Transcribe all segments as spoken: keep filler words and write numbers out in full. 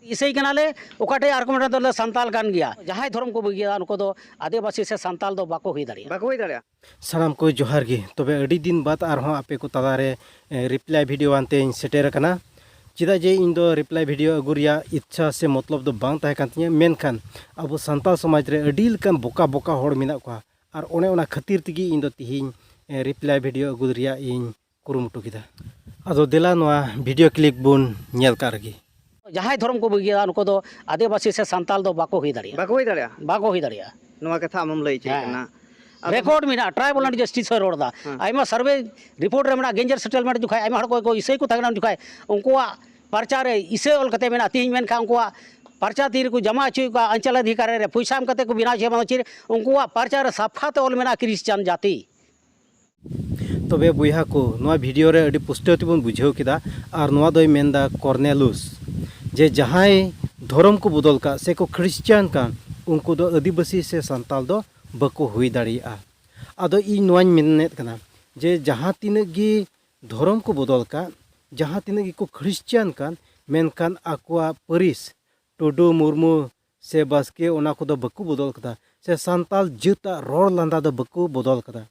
ᱤᱥᱟᱹᱭ ᱠᱟᱱᱟᱞᱮ, ᱚᱠᱟᱴᱷᱮᱡ ᱟᱨ ᱠᱚ ᱢᱮᱱᱟ ᱫᱚᱞᱮ ᱥᱟᱱᱛᱟᱞ ᱠᱟᱱ ᱜᱮᱭᱟ᱾ ᱡᱟᱦᱟᱸᱭ ᱫᱷᱚᱨᱚᱢ ᱠᱚ ᱵᱟᱹᱜᱤᱭᱟ, ᱩᱱᱠᱩ ᱫᱚ ᱟᱹᱫᱤᱵᱟᱹᱥᱤ ᱥᱮ ᱥᱟᱱᱛᱟᱞ ᱫᱚ ᱵᱟᱠᱚ ᱦᱩᱭ ᱫᱟᱲᱮᱭᱟᱜᱼᱟ᱾ ᱵᱟᱠᱚ ᱦᱩᱭ ᱫᱟᱲᱮᱭᱟᱜᱼᱟ᱾ ᱥᱟᱱᱟᱢ ᱠᱚ ᱡᱚᱦᱟᱨ ᱜᱮ᱾ ᱛᱚᱵᱮ ᱟᱹᱰᱤ ᱫᱤᱱ ᱵᱟᱫ ᱟᱨᱦᱚᱸ ᱟᱯᱮ ᱠᱚ ᱛᱟᱞᱟᱨᱮ, ᱮ, ᱨᱤᱯᱞᱟᱭ ᱵᱷᱤᱰᱤᱭᱳ ᱟᱱᱛᱮᱧ ᱥᱮᱴᱮᱨ ᱟᱠᱟᱱᱟ᱾ ᱪᱮᱫᱟᱜ ᱡᱮ ᱤᱧ ᱫᱚ ᱨᱤᱯᱞᱟᱭ ᱵᱷᱤᱰᱤᱭᱳ ᱟᱹᱜᱩ ᱨᱮᱭᱟᱜ ᱤᱪᱪᱷᱟ ᱥᱮ ᱢᱚᱛᱞᱚᱵ ᱫᱚ ᱵᱟᱝ ᱛᱟᱦᱮᱸ ᱠᱟᱱ ᱛᱤᱧᱟᱹ, ᱢᱮᱱᱠᱷᱟᱱ ᱟᱵᱚ ᱥᱟᱱᱛᱟᱲ ᱥᱚᱢᱟᱡᱽ ᱨᱮ ᱟᱹᱰᱤ ᱞᱮᱠᱟᱱ ᱵᱚᱠᱟ ᱵᱚᱠᱟ ᱦᱚᱲ ᱢᱮᱱᱟᱜ ᱠᱚᱣᱟ, ᱟᱨ ᱚᱱᱮ ᱚᱱᱟ ᱠᱷᱟᱹᱛᱤᱨ ᱛᱮᱜᱮ ᱤᱧ ᱫᱚ ᱛᱤᱦᱤᱧ, ᱮ, ᱨᱤᱯᱞᱟᱭ ᱵᱷᱤᱰᱤᱭᱳ ᱟᱹᱜᱩ ᱨᱮᱭᱟᱜ ᱤᱧ ᱠᱩᱨᱩᱢᱩᱴᱩ ᱠᱮᱫᱟ᱾ ᱟᱫᱚ ᱫᱮᱞᱟ ᱱᱚᱣᱟ ᱵᱷᱤᱰᱤᱭᱳ ᱠᱞᱤᱯ ᱵᱚᱱ ᱧᱮᱞ ᱠᱟᱜ ᱨᱮᱜᱮ᱾ ᱡᱟᱦᱟᱸᱭ ᱫᱷᱚᱨᱚᱢ ᱠᱚ ᱵᱟᱹᱜᱤᱭᱟ, ᱩᱱᱠᱩ ᱫᱚ ᱟᱹᱫᱤᱵᱟᱹᱥᱤ ᱥᱮ ᱥᱟᱱᱛᱟᱞ ᱫᱚ ᱵᱟᱠᱚ ᱦᱩᱭ ᱫᱟᱲᱮᱭᱟᱜᱼᱟ᱾ ᱵᱟᱠᱚ ᱦᱩᱭ ᱫᱟᱲᱮᱭᱟᱜᱼᱟ᱾ ᱵᱟᱠᱚ ᱦᱩᱭ ᱫᱟᱲᱮᱭᱟᱜᱼᱟ᱾ ᱱᱚᱣᱟ ᱠᱟᱛᱷᱟ ᱟᱢᱮᱢ ᱞᱟᱹᱭ ᱦᱚᱪᱚᱭᱮᱫ ᱦᱮᱸ᱾ ᱠᱟᱱᱟ᱾ ᱟᱫᱚ ᱨᱮᱠᱚᱨᱰ ᱢᱮᱱᱟᱜᱼᱟ, ᱴᱨᱟᱭᱵᱟᱞ ᱟᱨ ᱡᱟᱥᱴᱤᱥ ᱦᱚᱸᱭ ᱨᱚᱲ ᱮᱫᱟ᱾ ᱦᱮᱸ᱾ ᱟᱭᱢᱟ ᱥᱟᱨᱵᱷᱮ ᱨᱤᱯᱳᱨᱴ ᱨᱮ ᱢᱮᱱᱟᱜᱼᱟ, ᱜᱮᱧᱡᱮᱨ ᱥᱮᱴᱮᱞᱢᱮᱱᱴ ᱡᱚᱠᱷᱟᱡ ᱟᱭᱢᱟ ᱦᱚᱲ ᱠᱚ, ᱠᱚ ᱤᱥᱟᱹᱭ ᱠᱚ ᱛᱟᱦᱮᱸ ᱠᱟᱱᱟ, ᱩᱱ ᱡᱚᱠᱷᱟᱡ ᱩᱱᱠᱩᱣᱟᱜ ᱯᱟᱨᱪᱟ ᱨᱮ ᱤᱥᱟᱹ ᱚᱞ ᱠᱟᱛᱮ ᱢᱮᱱᱟᱜᱼᱟ᱾ ᱛᱤᱦᱤᱧ ᱢᱮᱱᱠᱷᱟᱱ ᱩᱱᱠᱩᱣᱟᱜ ᱯᱟᱨᱪᱟ ᱛᱤ ᱨᱮᱠᱚ ᱡᱟᱢᱟ ᱦᱚᱪᱚᱭᱮᱫ ᱠᱚᱣᱟ, ᱚᱧᱪᱚᱞ ᱚᱫᱷᱤᱠᱟᱨᱤ ᱨᱮ ᱯᱚᱭᱥᱟ ᱮᱢ ᱠᱟᱛᱮ ᱠᱚ ᱵᱮᱱᱟᱣ ᱦᱚᱪᱚᱭᱟ, ᱵᱟᱝ ᱪᱮᱫ, ᱩᱱᱠᱩᱣᱟᱜ ᱯᱟᱨᱪᱟ ᱨᱮ ᱥᱟᱯᱷᱟ ᱛᱮ ᱚᱞ ᱢᱮᱱᱟᱜᱼᱟ ᱠᱨᱤᱥᱪᱟᱱ ᱡᱟᱹᱛᱤ᱾ ᱛᱚᱵᱮ ᱵᱚᱭᱦᱟ ᱠᱚ, ᱱᱚᱣᱟ ᱵᱷᱤᱰᱤᱭᱳ ᱨᱮ ᱟᱹᱰᱤ ᱯᱩᱥᱴᱟᱹᱣ ᱛᱮᱵᱚᱱ ᱵᱩᱡᱷᱟᱹᱣ ᱠᱮᱫᱟ, ᱟᱨ ᱱᱚᱣᱟ ᱫᱚᱭ ᱢᱮᱱᱫᱟ ᱠᱚᱨᱱᱮᱞᱩᱥ, ᱡᱮ ᱡᱟᱦᱟᱸᱭ ᱫᱷᱚᱨᱚᱢ ᱠᱚ ᱵᱚᱫᱚᱞ ᱠᱟᱜ ᱥᱮ ᱠᱚ ᱠᱷᱨᱤᱥᱪᱟᱱ ᱠᱟᱱ, ᱩᱱᱠᱩ ᱫᱚ ᱟᱹᱫᱤᱵᱟᱹᱥᱤ ᱥᱮ ᱥᱟᱱᱛᱟᱞ ᱫᱚ ᱵᱟᱠᱚ ᱦᱩᱭ ᱫᱟᱲᱮᱭᱟᱜᱼᱟ᱾ ᱟᱫᱚ ᱤᱧ ᱱᱚᱣᱟᱧ ᱢᱮᱱᱮᱫ ᱠᱟᱱᱟ ᱡᱮ ᱡᱟᱦᱟᱸ ᱛᱤᱱᱟᱹᱜ ᱜᱮ ᱫᱷᱚᱨᱚᱢ ᱠᱚ ᱵᱚᱫᱚᱞ ᱠᱟᱜ, ᱡᱟᱦᱟᱸ ᱛᱤᱱᱟᱹᱜ ᱜᱮᱠᱚ ᱠᱷᱨᱤᱥᱪᱟᱱ ᱠᱟᱱ, ᱢᱮᱱᱠᱷᱟᱱ ᱟᱠᱚᱣᱟᱜ ᱯᱟᱹᱨᱤᱥ, ᱴᱩᱰᱩ, ᱢᱩᱨᱢᱩ ᱥᱮ ᱵᱟᱥᱠᱮ, ᱚᱱᱟ ᱠᱚᱫᱚ ᱵᱟᱠᱚ ᱵᱚᱫᱚᱞ ᱠᱟᱫᱟ, ᱥᱮ ᱥᱟᱱᱛᱟᱞ ᱡᱟᱹᱛᱟᱜ ᱨᱚᱲ ᱞᱟᱸᱫᱟ ᱫᱚ ᱵᱟᱠᱚ ᱵᱚᱫᱚᱞ ᱠᱟᱫᱟ᱾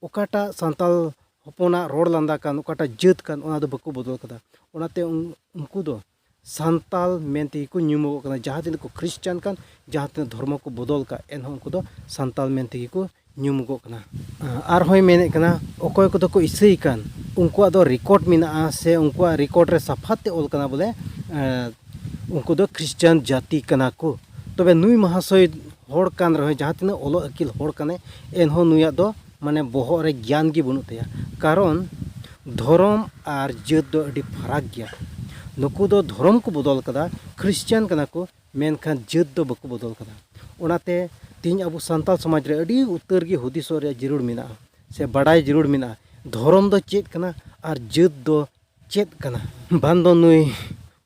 ᱚᱠᱟᱴᱟᱜ ᱥᱟᱱᱛᱟᱞ ᱦᱚᱯᱚᱱᱟᱜ ᱨᱚᱲ ᱞᱟᱸᱫᱟ ᱠᱟᱱ, ᱚᱠᱟᱴᱟᱜ ᱡᱟᱹᱛ ᱠᱟᱱ, ᱚᱱᱟ ᱫᱚ ᱵᱟᱠᱚ ᱵᱚᱫᱚᱞ ᱠᱟᱫᱟ᱾ ᱚᱱᱟᱛᱮ ᱩᱱ-, ᱩᱱᱠᱩ ᱫᱚ ᱥᱟᱱᱛᱟᱞ ᱢᱮᱱ ᱛᱮᱜᱮ ᱠᱚ ᱧᱩᱢᱚᱜᱚᱜ ᱠᱟᱱᱟ᱾ ᱡᱟᱦᱟᱸ ᱛᱤᱱᱟᱹᱜ ᱠᱚ ᱠᱷᱨᱤᱥᱪᱟᱱ ᱠᱟᱱ, ᱡᱟᱦᱟᱸ ᱛᱤᱱᱟᱹᱜ ᱫᱷᱚᱨᱢᱚ ᱠᱚ ᱵᱚᱫᱚᱞ ᱠᱟᱜ, ᱮᱱᱦᱚᱸ ᱩᱱᱠᱩ ᱫᱚ ᱥᱟᱱᱛᱟᱞ ᱢᱮᱱ ᱛᱮᱜᱮ ᱠᱚ ᱧᱩᱢᱚᱜᱚᱜ ᱠᱟᱱᱟ᱾ ᱟᱨᱦᱚᱸᱭ ᱢᱮᱱᱮᱫ ᱠᱟᱱᱟ, ᱚᱠᱚᱭ ᱠᱚᱫᱚ ᱠᱚ ᱤᱥᱟᱹᱭ ᱠᱟᱱ, ᱩᱱᱠᱩᱣᱟᱜ ᱫᱚ ᱨᱮᱠᱚᱨᱰ ᱢᱮᱱᱟᱜᱼᱟ, ᱥᱮ ᱩᱱᱠᱩᱣᱟᱜ ᱨᱮᱠᱚᱨᱰ ᱨᱮ ᱥᱟᱯᱷᱟ ᱛᱮ ᱚᱞ ᱠᱟᱱᱟ ᱵᱚᱞᱮ, ᱮᱸ, ᱩᱱᱠᱩ ᱫᱚ ᱠᱷᱨᱤᱥᱪᱟᱱ ᱡᱟᱹᱛᱤ ᱠᱟᱱᱟ ᱠᱚ᱾ ᱛᱚᱵᱮ ᱱᱩᱭ ᱢᱟᱦᱟᱥᱚᱭ ᱦᱚᱲ ᱠᱟᱱ ᱨᱮᱦᱚᱸ, ᱡᱟᱦᱟᱸ ᱛᱤᱱᱟᱹᱜ ᱚᱞᱚᱜ ᱟᱹᱠᱤᱞ ᱦᱚᱲ ᱠᱟᱱᱟᱭ, ᱮᱱᱦᱚᱸ ᱱᱩᱭᱟᱜ ᱫᱚ ᱢᱟᱱᱮ ᱵᱚᱦᱚᱜ ᱨᱮ ᱜᱮᱭᱟᱱ ᱜᱮ ᱵᱟᱹᱱᱩᱜ ᱛᱟᱭᱟ᱾ ᱠᱟᱨᱚᱱ ᱫᱷᱚᱨᱚᱢ ᱟᱨ ᱡᱟᱹᱛ ᱫᱚ ᱟᱹᱰᱤ ᱯᱷᱟᱨᱟᱠ ᱜᱮᱭᱟ᱾ ᱱᱩᱠᱩ ᱫᱚ ᱫᱷᱚᱨᱚᱢ ᱠᱚ ᱵᱚᱫᱚᱞ ᱠᱟᱫᱟ, ᱠᱷᱨᱤᱥᱪᱟᱱ ᱠᱟᱱᱟ ᱠᱚ, ᱢᱮᱱᱠᱷᱟᱱ ᱡᱟᱹᱛ ᱫᱚ ᱵᱟᱠᱚ ᱵᱚᱫᱚᱞ ᱠᱟᱫᱟ᱾ ᱚᱱᱟᱛᱮ ᱛᱮᱦᱮᱧ ᱟᱵᱚ ᱥᱟᱱᱛᱟᱲ ᱥᱚᱢᱟᱡᱽ ᱨᱮ ᱟᱹᱰᱤ ᱩᱛᱟᱹᱨ ᱜᱮ ᱦᱩᱫᱤᱥᱚᱜ ᱨᱮᱭᱟᱜ ᱡᱟᱹᱨᱩᱲ ᱢᱮᱱᱟᱜᱼᱟ, ᱥᱮ ᱵᱟᱰᱟᱭ ᱡᱟᱹᱨᱩᱲ ᱢᱮᱱᱟᱜᱼᱟ, ᱫᱷᱚᱨᱚᱢ ᱫᱚ ᱪᱮᱫ ᱠᱟᱱᱟ ᱟᱨ ᱡᱟᱹᱛ ᱫᱚ ᱪᱮᱫ ᱠᱟᱱᱟ᱾ ᱵᱟᱝ ᱫᱚ ᱱᱩᱭ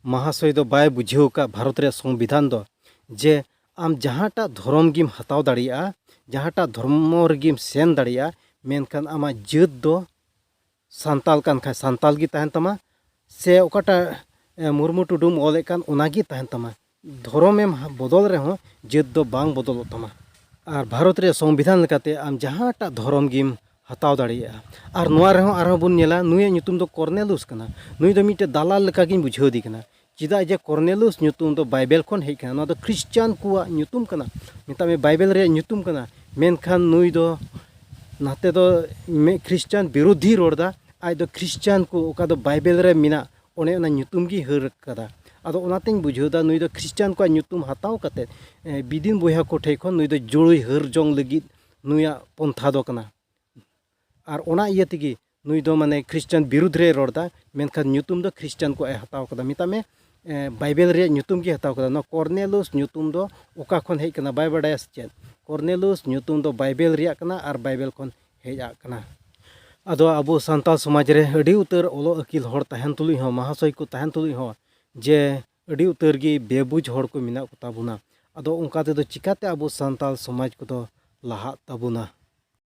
ᱢᱟᱦᱟᱥᱚᱭ ᱫᱚ ᱵᱟᱭ ᱵᱩᱡᱷᱟᱹᱣ ᱟᱠᱟᱫ ᱵᱷᱟᱨᱚᱛ ᱨᱮᱭᱟᱜ ᱥᱚᱝᱵᱤᱫᱷᱟᱱ ᱫᱚ, ᱡᱮ ᱟᱢ ᱡᱟᱦᱟᱸᱴᱟᱜ ᱫᱷᱚᱨᱚᱢ ᱜᱮᱢ ᱦᱟᱛᱟᱣ ᱫᱟᱲᱮᱭᱟᱜᱼᱟ, ᱡᱟᱦᱟᱸᱴᱟᱜ ᱫᱷᱚᱨᱢᱚ ᱨᱮᱜᱮᱢ ᱥᱮᱱ ᱫᱟᱲᱮᱭᱟᱜᱼᱟ, ᱢᱮᱱᱠᱷᱟᱱ ᱟᱢᱟᱜ ᱡᱟᱹᱛ ᱫᱚ ᱥᱟᱱᱛᱟᱞ ᱠᱟᱱ ᱠᱷᱟᱡ ᱥᱟᱱᱛᱟᱞ ᱜᱮ ᱛᱟᱦᱮᱱ ᱛᱟᱢᱟ, ᱥᱮ ᱚᱠᱟᱴᱟᱜ ᱮ, ᱢᱩᱨᱢᱩ ᱴᱩᱰᱩᱢ ᱚᱞᱮᱫ ᱠᱟᱱ, ᱚᱱᱟᱜᱮ ᱛᱟᱦᱮᱱ ᱛᱟᱢᱟ᱾ ᱫᱷᱚᱨᱚᱢᱮᱢ ᱦᱟ-, ᱵᱚᱫᱚᱞ ᱨᱮᱦᱚᱸ ᱡᱟᱹᱛ ᱫᱚ ᱵᱟᱝ ᱵᱚᱫᱚᱞᱚᱜ ᱛᱟᱢᱟ᱾ ᱟᱨ ᱵᱷᱟᱨᱚᱛ ᱨᱮᱭᱟᱜ ᱥᱚᱝᱵᱤᱫᱷᱟᱱ ᱞᱮᱠᱟᱛᱮ ᱟᱢ ᱡᱟᱦᱟᱸᱴᱟᱜ ᱫᱷᱚᱨᱚᱢ ᱜᱮᱢ ᱦᱟᱛᱟᱣ ᱫᱟᱲᱮᱭᱟᱜᱼᱟ᱾ ᱟᱨ ᱱᱚᱣᱟ ᱨᱮᱦᱚᱸ ᱟᱨᱦᱚᱸ ᱵᱚᱱ ᱧᱮᱞᱟ, ᱱᱩᱭᱟᱜ ᱧᱩᱛᱩᱢ ᱫᱚ ᱠᱚᱨᱱᱮᱞᱩᱥ ᱠᱟᱱᱟ᱾ ᱱᱩᱭ ᱫᱚ ᱢᱤᱫᱴᱮᱱ ᱫᱟᱞᱟᱞ ᱞᱮᱠᱟᱜᱤᱧ ᱵᱩᱡᱷᱟᱹᱣ ᱮᱫᱮ ᱠᱟᱱᱟ᱾ ᱪᱮᱫᱟᱜ ᱡᱮ ᱠᱚᱨᱱᱮᱞᱩᱥ ᱧᱩᱛᱩᱢ ᱫᱚ ᱵᱟᱭᱵᱮᱞ ᱠᱷᱚᱱ ᱦᱮᱡ ᱠᱟᱱᱟ᱾ ᱱᱚᱣᱟ ᱫᱚ ᱠᱷᱨᱤᱥᱪᱟᱱ ᱠᱚᱣᱟᱜ ᱧᱩᱛᱩᱢ ᱠᱟᱱᱟ, ᱢᱮᱛᱟᱜ ᱢᱮ ᱵᱟᱭᱵᱮᱞ ᱨᱮᱭᱟᱜ ᱧᱩᱛᱩᱢ ᱠᱟᱱᱟ᱾ ᱢᱮᱱᱠᱷᱟᱱ ᱱᱩᱭ ᱫᱚ ᱱᱟᱛᱮ ᱫᱚ ᱢᱤᱫ ᱠᱷᱨᱤᱥᱪᱟᱱ ᱵᱤᱨᱳᱫᱷᱤ ᱨᱚᱲ ᱮᱫᱟ᱾ ᱟᱡ ᱫᱚ ᱠᱷᱨᱤᱥᱪᱟᱱ ᱠᱚ ᱚᱠᱟ ᱫᱚ ᱵᱟᱭᱵᱮᱞ ᱨᱮ ᱢᱮᱱᱟᱜ, ᱚᱱᱮ ᱚᱱᱟ ᱧᱩᱛᱩᱢ ᱜᱮᱭ ᱦᱟᱹᱨ ᱠᱟᱫᱟ᱾ ᱟᱫᱚ ᱚᱱᱟᱛᱮᱧ ᱵᱩᱡᱷᱟᱹᱣ ᱮᱫᱟ, ᱱᱩᱭ ᱫᱚ ᱠᱷᱨᱤᱥᱪᱟᱱ ᱠᱚᱣᱟᱜ ᱧᱩᱛᱩᱢ ᱦᱟᱛᱟᱣ ᱠᱟᱛᱮ, ᱮ, ᱵᱤᱫᱤᱱ ᱵᱚᱭᱦᱟ ᱠᱚ ᱴᱷᱮᱱ ᱠᱷᱚᱱ ᱱᱩᱭ ᱫᱚ ᱡᱩᱲᱩᱭ ᱦᱟᱹᱨ ᱡᱚᱝ ᱞᱟᱹᱜᱤᱫ ᱱᱩᱭᱟᱜ ᱯᱚᱱᱛᱷᱟ ᱫᱚ ᱠᱟᱱᱟ᱾ ᱟᱨ ᱚᱱᱟ ᱤᱭᱟᱹ ᱛᱮᱜᱮ ᱱᱩᱭ ᱫᱚ ᱢᱟᱱᱮ ᱠᱷᱨᱤᱥᱪᱟᱱ ᱵᱤᱨᱩᱫᱽ ᱨᱮᱭ ᱨᱚᱲ ᱮᱫᱟ, ᱢᱮᱱᱠᱷᱟᱱ ᱧᱩᱛᱩᱢ ᱫᱚ ᱠᱷᱨᱤᱥᱪᱟᱱ ᱠᱚᱣᱟᱜ ᱮ ᱦᱟᱛᱟᱣ ᱠᱟᱫᱟ᱾ ᱢᱮᱛᱟᱜ ᱢᱮ, ᱮ, ᱵᱟᱭᱵᱮᱞ ᱨᱮᱭᱟᱜ ᱧᱩᱛᱩᱢ ᱜᱮ ᱦᱟᱛᱟᱣ ᱠᱟᱫᱟ᱾ ᱱᱚᱣᱟ ᱠᱚᱨᱱᱮᱞᱩᱥ ᱧᱩᱛᱩᱢ ᱫᱚ ᱚᱠᱟ ᱠᱷᱚᱱ ᱦᱮᱡ ᱠᱟᱱᱟ ᱵᱟᱭ ᱵᱟᱰᱟᱭᱟ ᱥᱮ ᱪᱮᱫ? ᱠᱚᱨᱱᱮᱞᱩᱥ ᱧᱩᱛᱩᱢ ᱫᱚ ᱵᱟᱭᱵᱮᱞ ᱨᱮᱭᱟᱜ ᱠᱟᱱᱟ ᱟᱨ ᱵᱟᱭᱵᱮᱞ ᱠᱷᱚᱱ ᱦᱮᱡ ᱟᱜ ᱠᱟᱱᱟ᱾ ᱟᱫᱚ ᱟᱵᱚ ᱥᱟᱱᱛᱟᱲ ᱥᱚᱢᱟᱡᱽ ᱨᱮ ᱟᱹᱰᱤ ᱩᱛᱟᱹᱨ ᱚᱞᱚᱜ ᱟᱹᱠᱤᱞ ᱦᱚᱲ ᱛᱟᱦᱮᱱ ᱛᱩᱞᱩᱡ ᱦᱚᱸ, ᱢᱟᱦᱟᱥᱚᱭ ᱠᱚ ᱛᱟᱦᱮᱱ ᱛᱩᱞᱩᱡ ᱦᱚᱸ, ᱡᱮ ᱟᱹᱰᱤ ᱩᱛᱟᱹᱨ ᱜᱮ ᱵᱮᱵᱩᱡᱽ ᱦᱚᱲ ᱠᱚ ᱢᱮᱱᱟᱜ ᱠᱚᱛᱟ ᱵᱚᱱᱟ᱾ ᱟᱫᱚ ᱚᱱᱠᱟ ᱛᱮᱫᱚ ᱪᱤᱠᱟᱛᱮ ᱟᱵᱚ ᱥᱟᱱᱛᱟᱲ ᱥᱚᱢᱟᱡᱽ ᱠᱚᱫᱚ ᱞᱟᱦᱟᱜ ᱛᱟᱵᱚᱱᱟ?